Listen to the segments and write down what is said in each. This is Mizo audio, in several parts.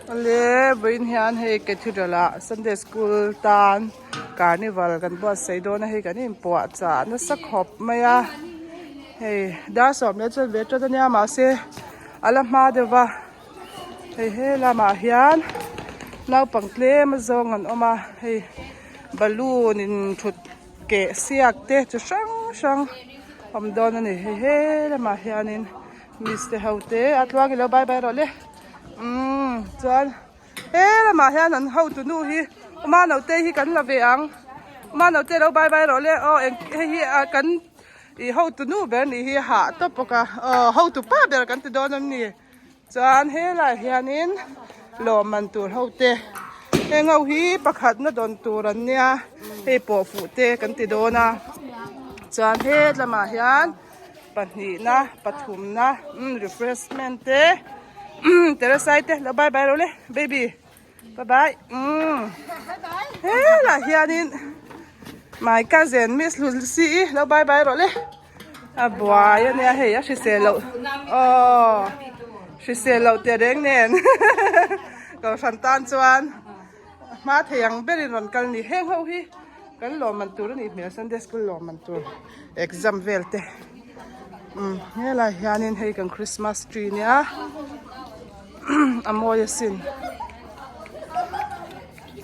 Awle vawiin hian hei cathedral ah sunday school tan carnival kan buatsaih dawn a hei kan inpuah chah nasa khawp mai a hei dar sawm leh chuan ve tawt ania mahse a la hma deuh va hei he lamah hian naupang tlem a zawng an awm a hei balloon in thut keh siak te chi hrang hrang awm dawn a ni hei he lamah hianin miss te ho te a tluang ilo bye bye rawh le umm chuan he lamah hian an hotu nu hi awma naute hi kan la ve ang awma naute lo bye bye rawh le aw eng hei hi ah kan ih hotu nu ber nih hi hah tawp bawk a aw hotu pa ber kan ti dawn em ni. Chuan helaiah hianin lawmman tur ho te heng ho hi pakhatna dawn tur an nia hei pawh fuh te kan ti dawn a chuan hetlamah hian pahnihna pathumna umm refreshment te terasai te lo bye bye rawh le baby bye bye umm helaiah hianin my cousin miss Lucy lo bye bye rawh le. A buai a nia hei a hrisel loh aw hrisel loh teh reng nen kohhran tan chuan hma thei ang berin rawn kal ni heng ho hi kan lawmman tur a nih hmel sunday school lawmman tur exam vel te umm helai hianin hei kan christmas tree nia a mawi asin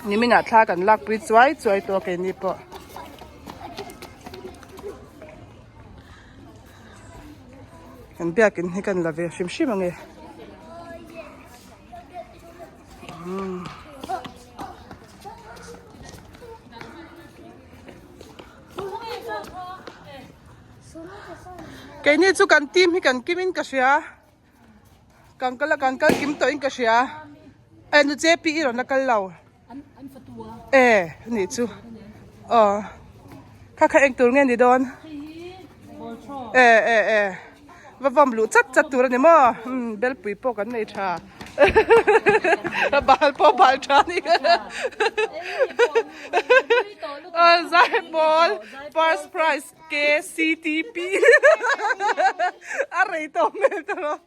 niminah thla kan lakpui chuai chuai tawh keini pawh. Kan biakin hi kan la ve hrim hrim ange. Keini chu kan team hi kan kim in ka hria. Kan kal a kan kal kim tawh in ka hria. E nu JP i rawn la kal lo. E nih chu. Aw. Kha kha eng tur nge ni dawn? E e e. Va vawm luh chat chat tur a ni maw? Um belpui pawh kan nei tha. Bal pawh bal tha ni. Zaipawl first prize. KCTP a rei tawh hmel ta rawh.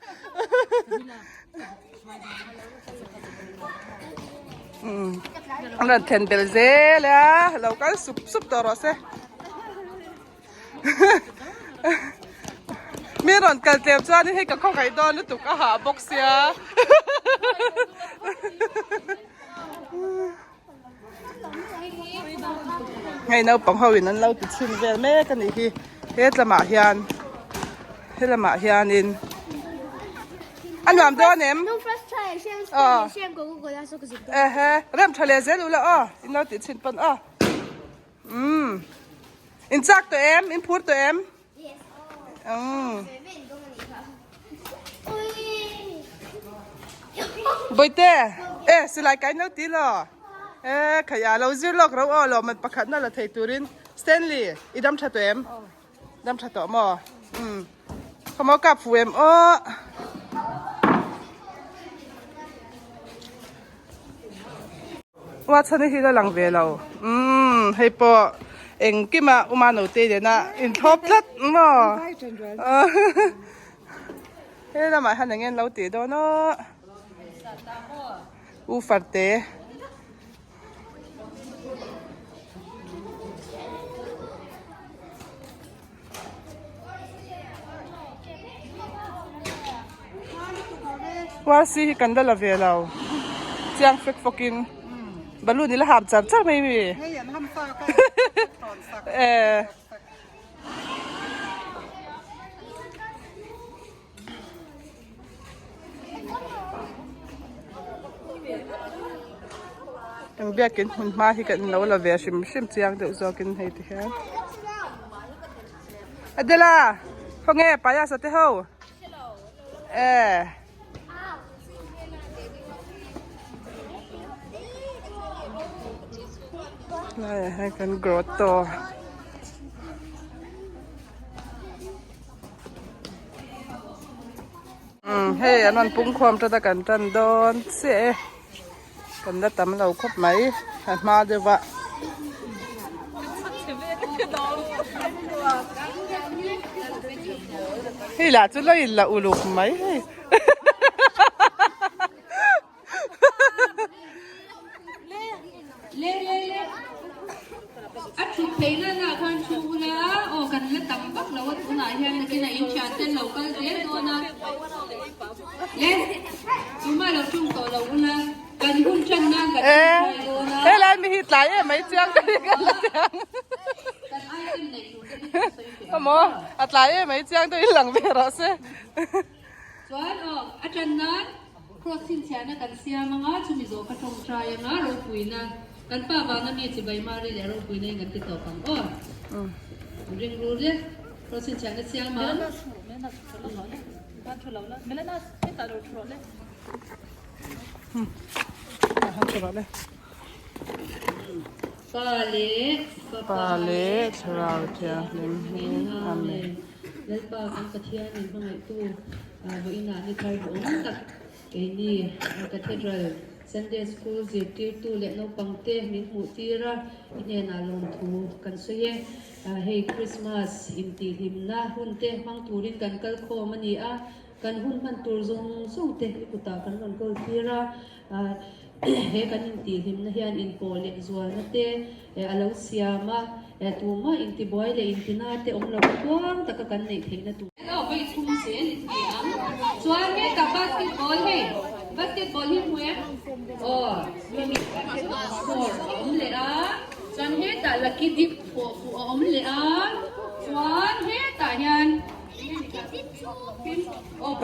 An rawn then bel zel a, lo kal sup sup tawh rawh se. Mi rawn kal tlem chuanin hei ka khawngaih dawn lutuk a hah bawk sia. Hei naupang ho in an lo ti chhin vel mek a nih hi he tlamah hian he lamah hianin a nuam dawn em aw ehe rem tha leh zel ula aw in lo tih chhin pawn aw umm in chak tawh em in phur tawh em. Bawihte e silai kai no ti lo e khaia lo zir lawk ro aw lawm man pakhat na la thei turin Stanley i dam tha tawh em dam tha tawh maw um khawmaw kap fu em aw Ua chhan hi la lang ve lo umm hei pawh engkima uma naute nena inthlawp tlat maw he lamah hian eng nge an lo tih dawn aw u farte. Hualsi hi kan la la ve lo chiang fek fawk in balloon i la ham char char mai mi eh. Kan biakin hmun hma hi kan lo la ve hrim hrim chiang deuh zawkin hei ti hian. Adela, khawnge payasa te ho? Eh. Laiah hian kan grotto. Umm hei an rawn pung khawm ṭat a kan ṭan dawn chiah e kan la tam lo khawp mai a hma deuh a. Hei lah chu lo in la uluk mai hei. Tumah lo ṭawng tawh lo ula, kan hun ṭan nan kan ṭawngṭai dawn a. Helai mi hi tlai em mai chiang ka ni kan la chiang. Kan item neih tur te hi kan sawi feh ang. Maw a tlai em mai chiang deuh in lang ve rawh se. Chuan aw a ṭan nan cross chhinchhiahna kan siam anga chumi zawh ka ṭawngṭai anga ropuina kan pa vanga mi chibai mari leh ropuina in kan ti tawp ang aw. Ring rul le cross chhinchhiahna siam ang. Pa leh Pa leh Thlarau Thianghlim hming Amen. Lalpa kan Pathian in hmangaihtu vawiinah ni thar duhawm tak keini Cathedral Sunday School zirtirtu leh naupangte min hmuhtir a, i hnenah lawmthu kan sawi e. Hei Christmas intihhlimna hunte hmang turin kan kal khawm a ni a, kan hun hman tur zawng zawng te i kutah kan rawn kawl tir a, he kan intihhlimna hian inpawh leh zualna te a lo siam a, tumah intibuai leh intina te awm lo kuang taka kan neih theihna tur. Aw vei chhung zel in ti ang. Chuan hetah basketball hei basketball hi hmu em? Aw score a awm leh a. Chuan hetah lucky dip pawh fuh a awm leh a, chuan hetah hian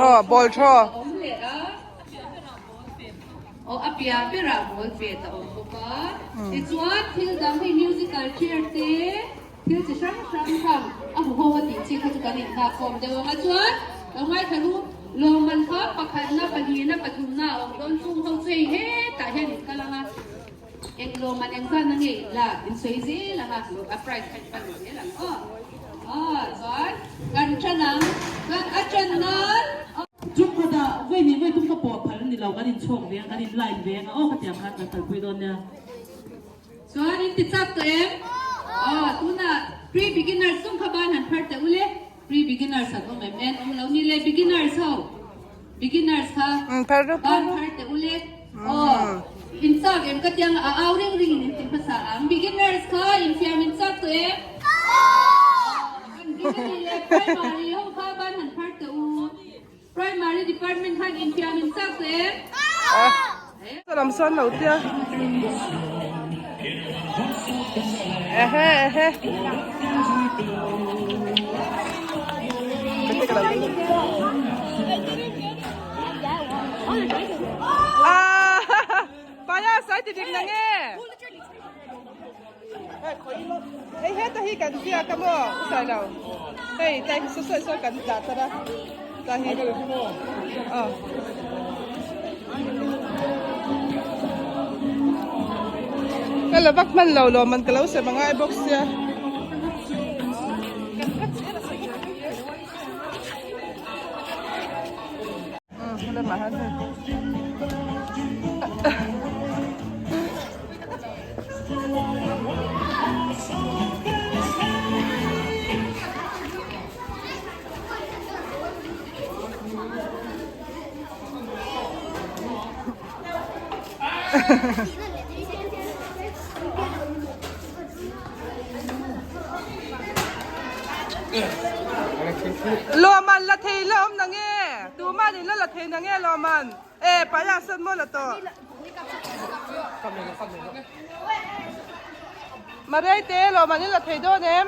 Aw ball throw a awm leh a, aw a piah berah ball pet a awm bawk a, tichuan thil dang hei musical chair te thil chi hrang hrang kha a hmu ho a tih chi kha chu kan inhak khawm deuh ang a, chuan lo ngaithla lu lawmman kha pakhatna pahnihna pathumna a awm dawn chung ho chu hei hetah hian in kal ang a. Eng lawm an eng zan a nge in la in sawi zel ang a, a prize kha in pan zel ang aw. Aw chuan kan ṭan ang, chuan a ṭan nan. Tum khat ah vawi hnih vawi tum ka pawh phal ni lo, kan in chhawk ve ang, kan in line ve ang a aw khatiang khan kan kalpui dawn nia. Chuan in ti chak tawh em? Aw tunah pre beginners tum kha ban han phar teh ule. Pre beginners an awm em en awm lo ni le beginners ho beginners kha ban phar teh ule aw in chak em ka tiang a au ring ring in in ti hmasa ang beginners kha in fiam in chak tawh em an ring a ni le primary ho kha ban han phar teh u primary department khan in fiam in chak tawh em. Lam sawn lo tia. Ehe ehe. Ah, paya sai ti dik na nge. Hei heta hi kan ziak a maw u sai lo hei tlai hi saw saw kan dah tar a tlai hi aw ka la vak hman lo lawm an ka lo sem angai bawk sia. Lawman la thei la awm na nge? Tuman in la la thei na nge Lawman? E paiah sawn maw la tawh? Marei te Lawman in la thei dawn em?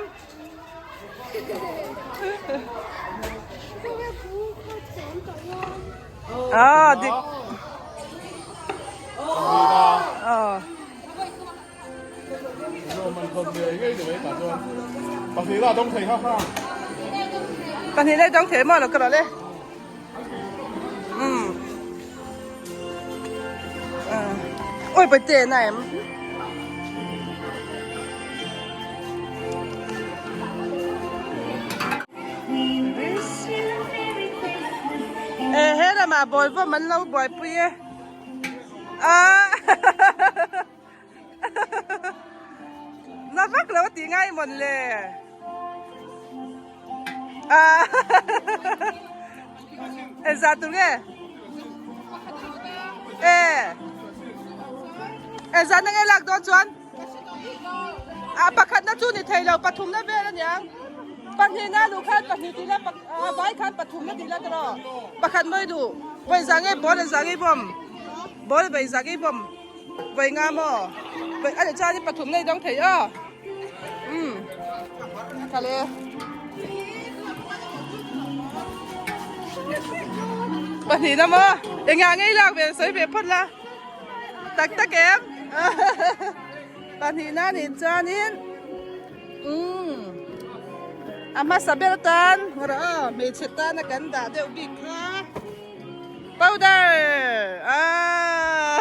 Ah dik. Ah. Pahnih lai dawng thei maw lo ka rawh le. Um. Oi pai te na em. E he lamah bawl vawm an lo buaipui e. Ah. Na vak lo a tih ngai mawn le. Ah. Engzah tur nge? E. Engzah na nge lak dawn chuan? A pakhatna chu ni thei lo pathumna vel aniang. Pahnihna luh khan pahnih tih la vai khan pathumna tih la tawh. Pakhat mawi luh. Vawi za nge ball za nge bawm ball vawi za nge bawm vawi nga maw vawi a leh chuan pathum na i dawng thei aw umm kha le pahnih na maw engah nge i lak ve sawi ve phawt la tak tak em pahnih na nih chuanin umm a hmasa ber atan rawh aw hmeichhe tana kan dah deuh bik kha powder aaa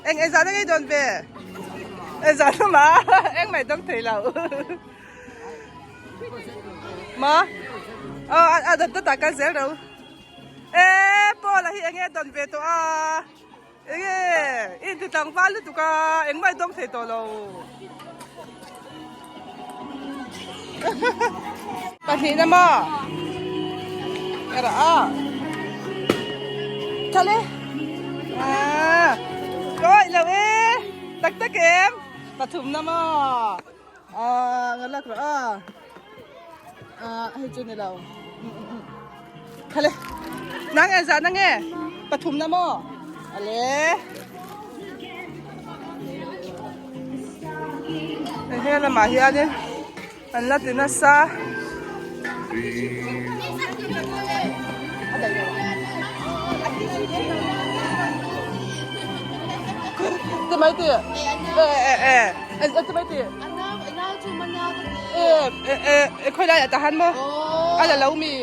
eng eng zah na ngei dawn ve eng zah na ma eng mai dawng thei lo ma aw a dawt dawt ah kal zel ro e paul a hi eng nge dawn ve tawh a. Enge i inti tlangval lutuk a engmah i dawng thei tawh lo. Pahnihna maw? Ka rah a. Thale. Ah. Ka awih lo e. Tak tak em. Pathumna maw? Ah, nga lak rawh a. Ah, hei chu ni lo. Khale. Nang e zah na nge? Pathum na maw? Ale. He lamah hianin an la ti nasa. Ti mai ti. E e e. Ti mai ti. E e e khoi lai ah tahan maw? A la lo mi.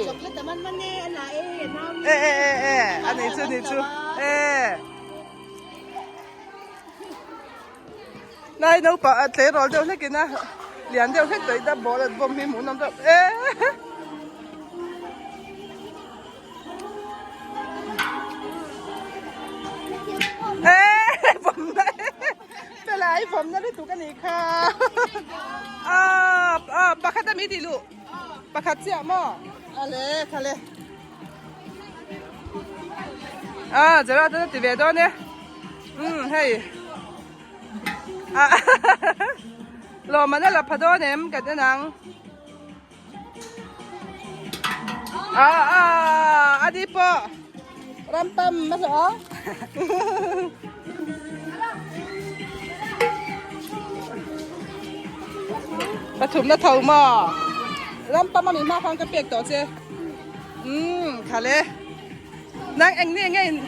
E e e e a nei chu ni chu. E. Lai naupang a tleirawl deuh hlek in a lian deuh hlek tawh in a ball an bawm hi hmuh nawm deuh e. E bawm na fela i bawm na lutuk a nih kha a a pakhat ami tih luh pakhat chiah maw a le kha le a Gerard a ti ve dawn e. Umm hei ah lawm an a la pha dawn em kan en ang ah ah a ni pawh ram pam a hlawh ang pathum na tho maw ram pam a mi hma khan ka pek tawh che umm kha le. Nang eng ni nge in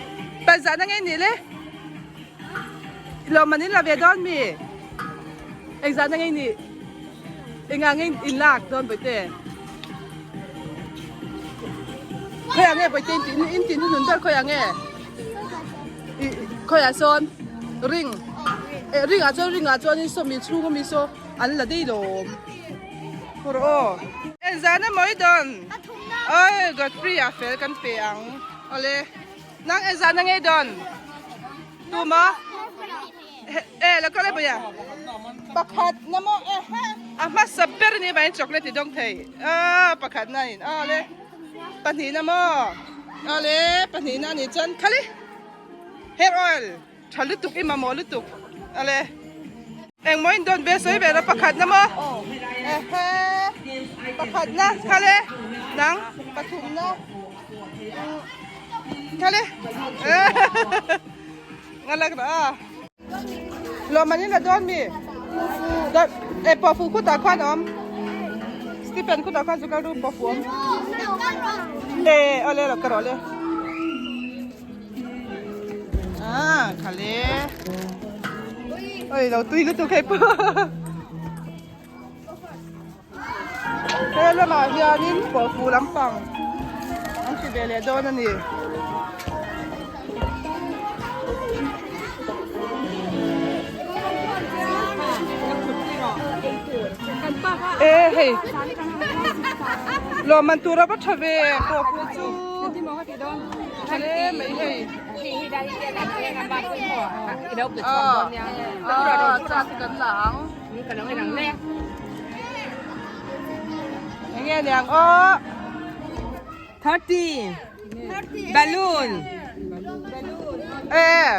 pazah na nge ni le lawm an in la ve dawn mi eng zah na nge ni enga nge in lak dawn bawihte khawiah nge bawihte in tih in tih hnuhnun ber khawiah nge khawiah sawn ring eh ring ah chuan ring ah chuan in sawmi chhung ami saw an la daih lawm rawh aw eng zah na mawi dawn. Oi Godfrey a fel kan pe ang awle nang e zan angei dawn tuma e lo kal e bawia pakhat na maw e a hmasa ber ni mai chocolate i dawng thei a pakhat na in awle pahnih na maw awle pahnih na ni chuan khali hair oil Tha lutuk i mamawh lutuk ale engmaw in dawn ve sawi ve la pakhat na maw ehe pakhat na khale nang pathum na khale ngalak ra a lawm an in la dawn mi e pawhfu khutah khuan a awm Stephen khutah khuan chu kal ru pawhfu awm e awle lo ka rawh le. Ah, khale. Oi, lo tui lutuk hei pawh. He lamah hianin pawhfu lampang an ti ve leh dawn a ni. E hei lawmman tur a va tha ve pawhfu chu. Hle mai hei. Ah, chat kan la ang. Enge niang aw. 30. Balloon. Eh.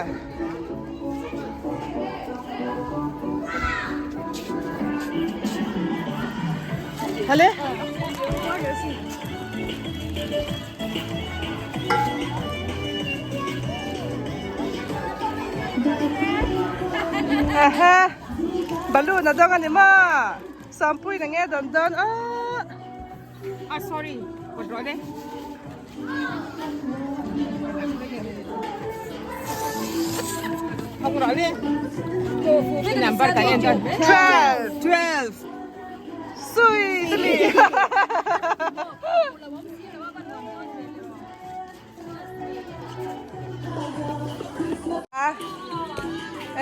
Hale. Ehe balloon a dawng a ni maw Sawmpuiin eng nge a dawn dawn aah. Ah sorry pawt rawh le. Thawk rawh le. Number kan en dawn. 12. 12. Sui tumi.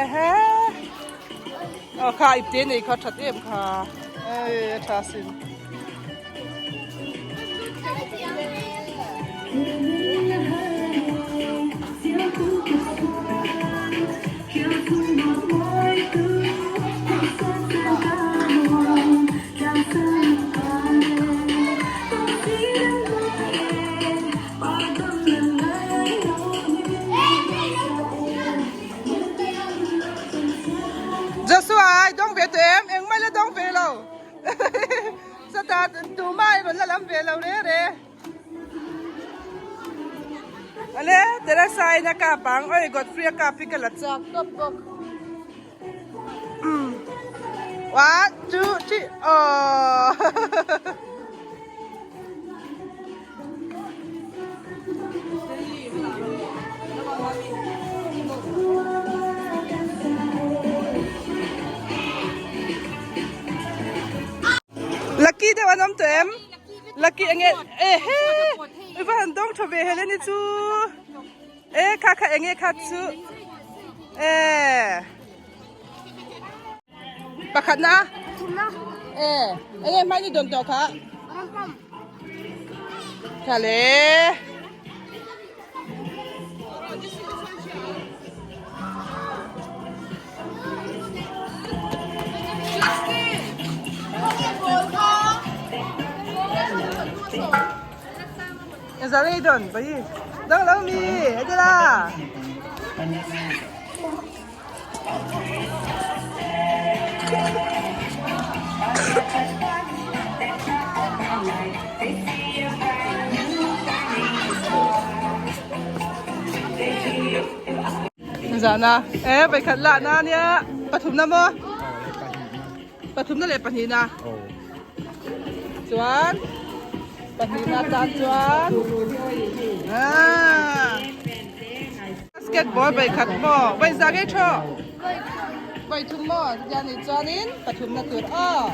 Ehe. Aw kha ipte nei kha that em kha. Ei a tha sin. Joshua ai dawng ve tawh em? Engmah la dawng ve lo. Chutah tumah i rawn la lam ve lo re re. Ale Teresa in a kap ang oi Godfrey a kap hi ka la chak tawp bawk. One, two, three, oh. Lucky deuh an awm tawh em? Lucky enge ehe i va han dawng tha ve Heleni chu e kha kha enge kha chu e pakhat na e enge hmai ni dawn tawh kha kha le Zalei don bai dang lo mi adela Zana e vawikhat lah na nia pathum na maw pathum na leh pahnih na chuan pahnih na tan chuan ah basketball vawikhat maw vawi za ngei thaw vawi thum maw chutia nih chuanin pathum na tur aw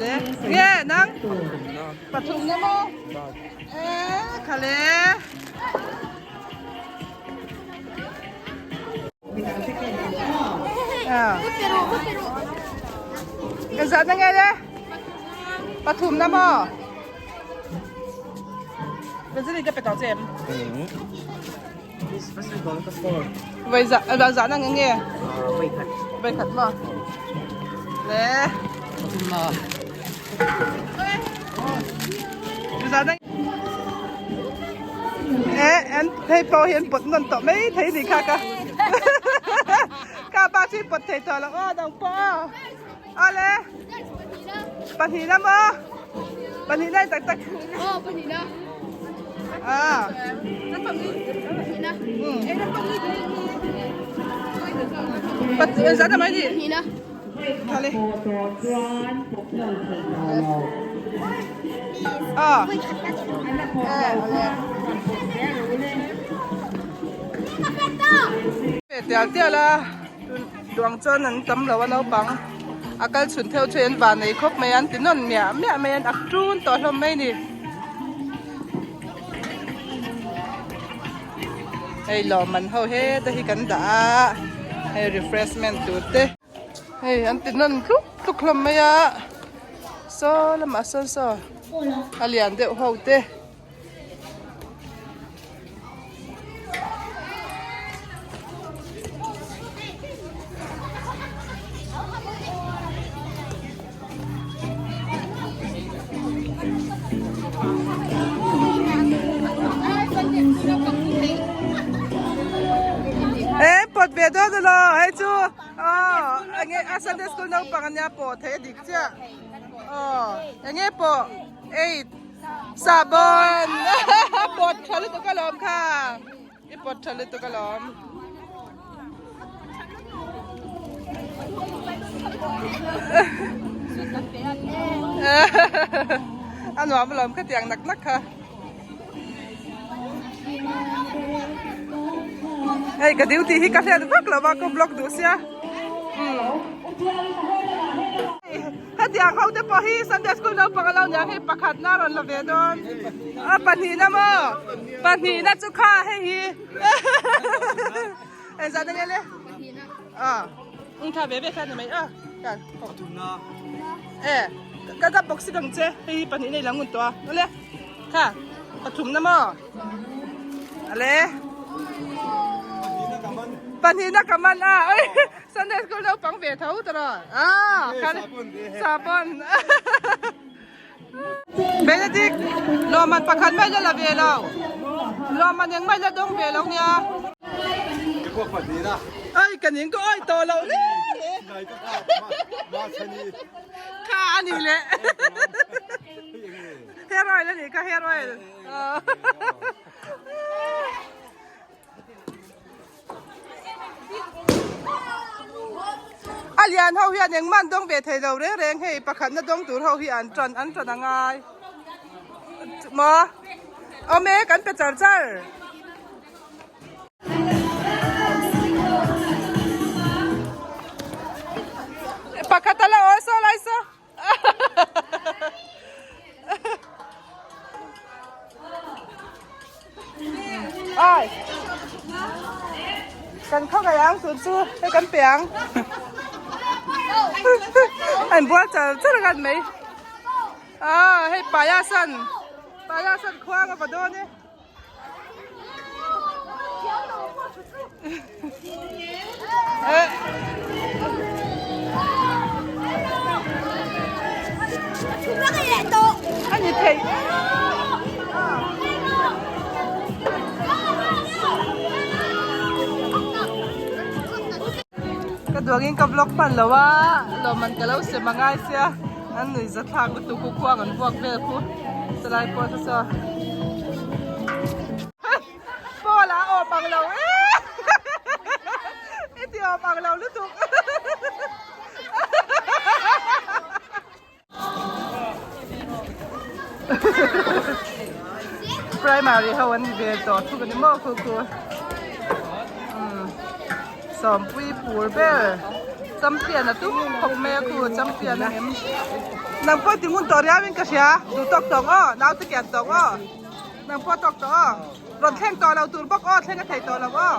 le nge nang pathum na maw e khale. Kan zat na nge le? Pathum na maw? Kan zat ka pe tawh che em? Vai za za na nge nge? Vai khat maw? Le. Pathum na. Zat na Eh, an hei pawh hi an pawt nawn tawh mai thei ni kha ka ka pa chu i pawt thei tawh lo aw dang pawh aw awle pahnih na maw pahnih na tak tak ah pat zan mai ni thale Ah. Tial tial a duang chuan an tam lo a naupang a kal chhun theuh chu an van nei khawp mai a an ti nawn miah miah mai a an ak tun tawh hlawm mai a ni hei lawmman ho heta hi kan dah a hei refreshment tur te. Hei an ti nawn tluk tluk hlawm mai a saw lamah sawn saw a lian deuh ho te. E pawt ve dawn alo hei chu. Aw enge a Sunday school naupang ania pawh theih a dik chiah aw enge pawh 8. Sahbawn pawt tha lutuk alawm kha i pawt tha lutuk alawm. A nuam alawm khatiang nak nak kha. Hei ka duty hi ka hriat vak lo va ka vlog duh sia. Hetiang ho te pawh hi Sunday school naupang a lo nia hei pakhat na rawn la ve dawn. A pahnihna maw? Pahnihna chu kha hei hi. Engzah na nge le? A ung tha ve ve kha ni mai a. E ka ka box kang che hei hi pahnihna i lo ngun tawh a. Awle kha pathumna maw? Ale pahnihna ka man a. Sunday school naupang ve tho ta rawh ah khan sahbawn Benedict lawmman pakhat mai la la ve lo lawmman eng mai la dawng ve lo nia ai ka ning ka awi tawh lo le kha ani le hair oil ani kha hair oil A lian ho hian engmah an dawng ve thei lo reng reng hei pakhatna dawng tur ho hi an tan an tan a ngai maw awm e kan pe char char. Pakhat a la awl saw lai saw. Ai. Kan khaw ngai ang tun chu hei kan pe ang. An bual char char ngat mai. Ah hei paya san. Paya san khuang a va dawn e. A ni thei. Ka duangin ka vlog hman lo a, lawmman ka lo sem a ngai sia. An nui za thlak lutuk khu khuang an vuak vel khu chalai pawh chu saw Paul a awm ang lo e i ti awm ang lo lutuk Primary ho an ni ve tawh thung a ni maw khu khu. Sawmpui phur ber champion a tum khawp mai a khu champion a ngem nang pawh ti ngun tawh riau in ka hria duh tawk tawk aw naute kian tawk aw nang pawh tawk tawh aw rawn thleng tawh lo tur bawk aw thleng a thei tawh lo aw.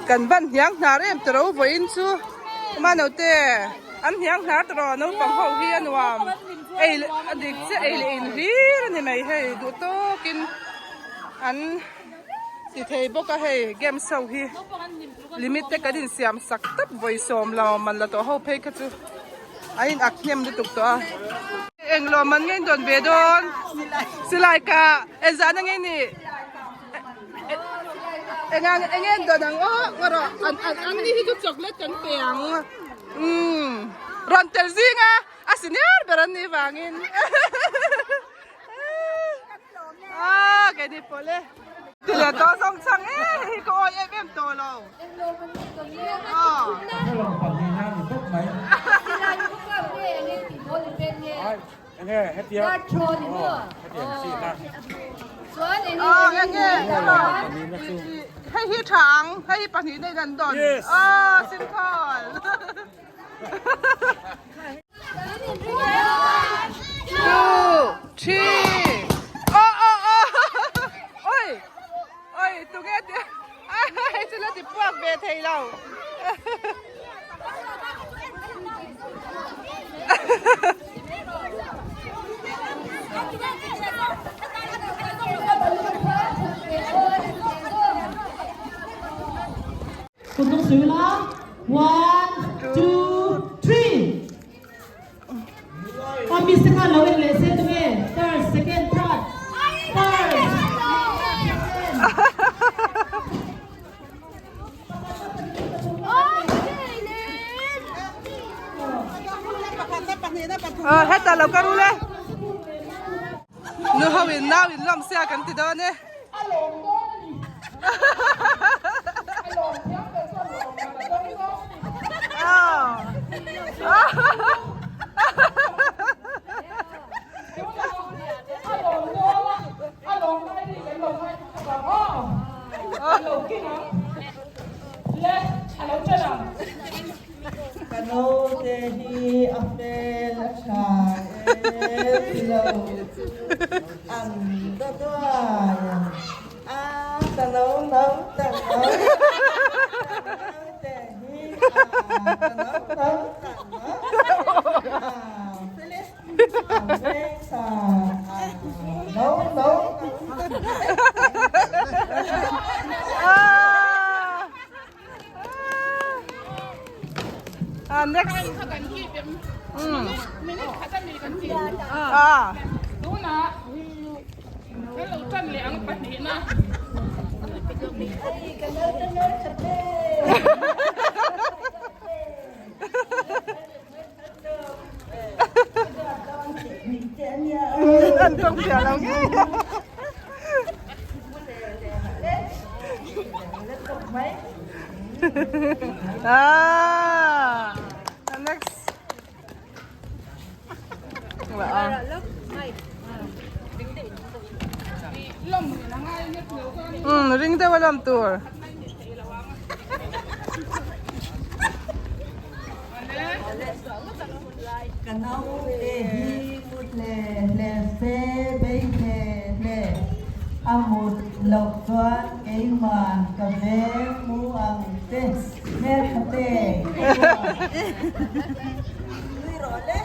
Kan van hniang hnar em tawh ro vawiin chu manote an hniang hnar tawh rawh naupang ho hi a nuam ei leh a dik chiah ei leh in hlir a ni mai hei duh tawkin an ti thei bawk a hei games ho hi. Limit te kan insiam sak tawp vawi sawm lo man la tawh ho phei kha chu a in ak hnem lutuk tawh a. Eng lo man nge in dawn ve dawn silai ka engzah na nge ni engang enge in dawn ang aw ngaw rawh an an an ni hi chu chocolate kan pe ang umm rawn tel zing a a senior ber an nih vangin a keini pawh le. Ti leh tawh zawng chang e hei ka awi em em tawh lo. Hei hi tha ang hei hi pahnih nei kan dawn. Aw simple. Two, three. Oi tunge ti hei chu la ti puak ve thei lo. Kut hnung suih ula one two three aw miss te khan lo en leh se tunge first second third first second. Aw hetah lo ka rul e nu ho in nau in lawm sia kan ti dawn e. Ka naute hi a hmel a tha em lo chu an ta duai ang a ka no no ta no ka naute hi a ka no no ta no a fele a veng sa a no no Ah, next. Ah. An tawng fiah lo ngei. Ah, next. Um, ring deuh a lawm tur. Ka naute hi mut hle hle se bei hle hle a mut loh chuan keimah ka veng mu ang che hmeltha te nui rawh le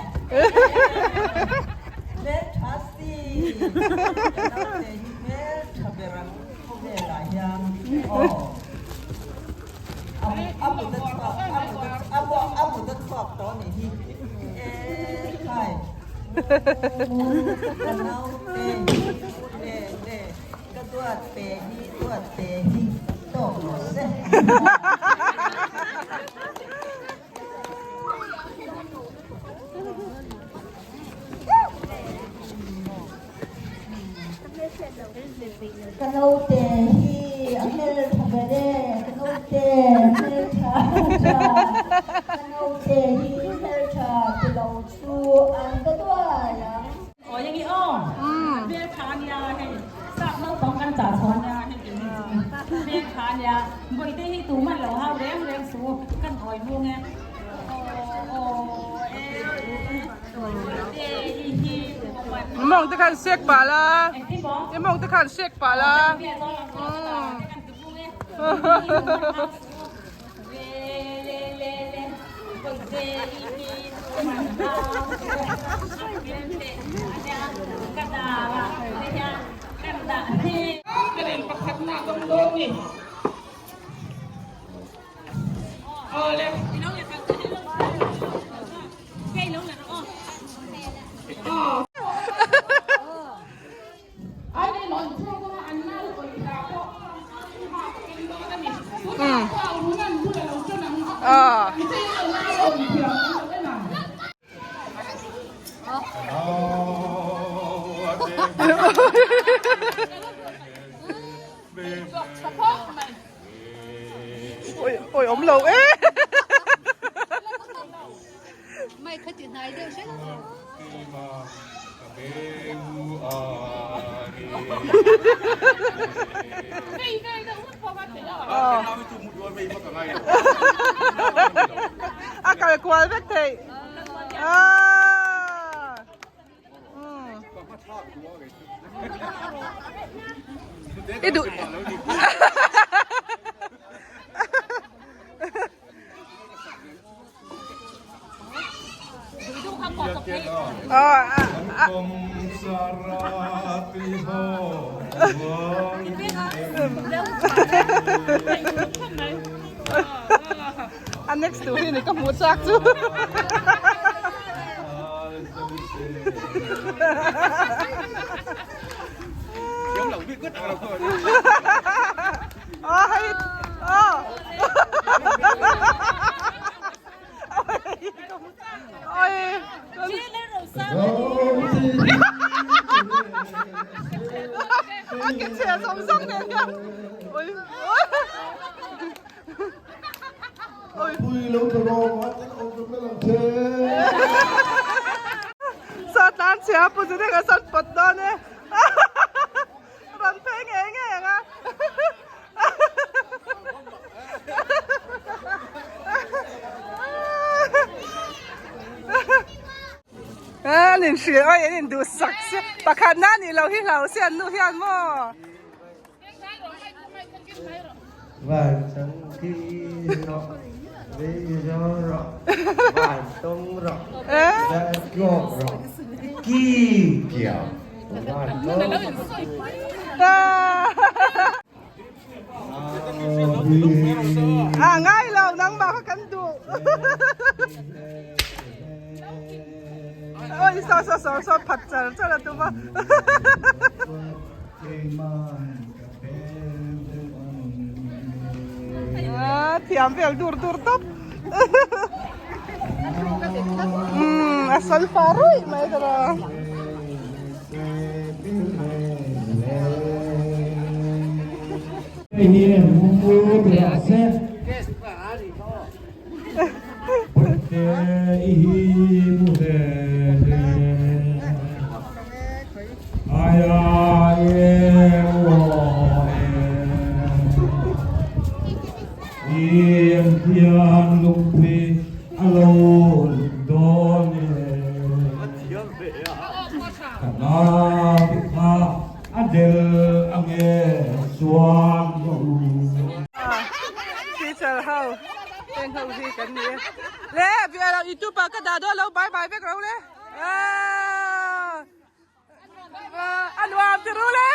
hmeltha si ka naute hi hmeltha ber ang khawvelah hian aw. A mut a chhuak a mut a a mut a chhuak tawh a nih hi e khai mu ka naute mu le le ka duat te hi duat te hi tawk rawh se. Ka naute hi a hmeltha ber e, ka naute hmeltha tha, ka naute hi hmeltha ti lo chu an ka duai ang. Aw eng i aw, hmeltha ania hei, sap naupang kan chah chhuah ania hei kei ni chu, hmeltha ania, bawihte hi tumah lo hau reng reng su, kan awi vung e, aw aw e. Mawng te khan sek pah la i mawng te khan sek pah la Ôi ôi ống lầu ê. A kal kual vek thei. Ah. I duh. A next tur hi ni ka hmuh chak chu. Aw hei aw. A ke chhe zawng zawng nen hian oi oi Pui lo ta rawng a ten awm tum na lang che. Sa tlan chhia pu chu nega san pawt dawn e. Rawn phei ngei ngei ang a. An in hrilh oi an in duh sak sia pakhat na nih loh hi hlau sia an nu hian maw. Van chang khi rawh vei zo rawh van tawng rawh van tlawk rawh ki kiau van tawng. A ngai lo nangmah kha kan duh. Oi saw saw saw saw phat char char a tum a. A thiam vel dur dur tawp. Umm a solfa ruih mai ka rawh. Teacher ho heng ho hi kan ni e le youtube ah ka dah dawn lo bye bye vek ro le a nuam ti ru le.